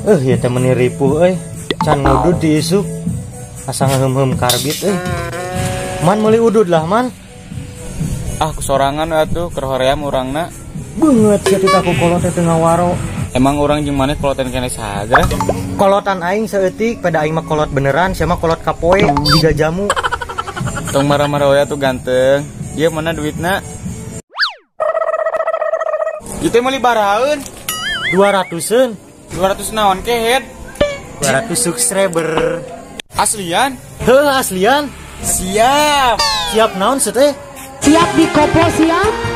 Ieu teh meuni ripuh euy. Can ngudud di isuk. Asa ngaheum-heum karbit euy. Man meuli udud lah man. Ah, kusorangan atuh keur hoream urangna. Beungeut sia teh ku kolot teh teu ngawaro. Emang urang jeung maneh kolotan keneh saha? Kolotan aing saeutik, pada aing mah kolot beneran, sia mah kolot kapoe jiga jamu. Tong marah-marah we atuh ganteng. Ieu mana duitna? Ieu teh meuli barahaeun. 200-eun. 200 naon kehed? 200 subscriber. Aslian? Heuh, aslian. Siap. Siap naon sih teh? Siap dikopo siap?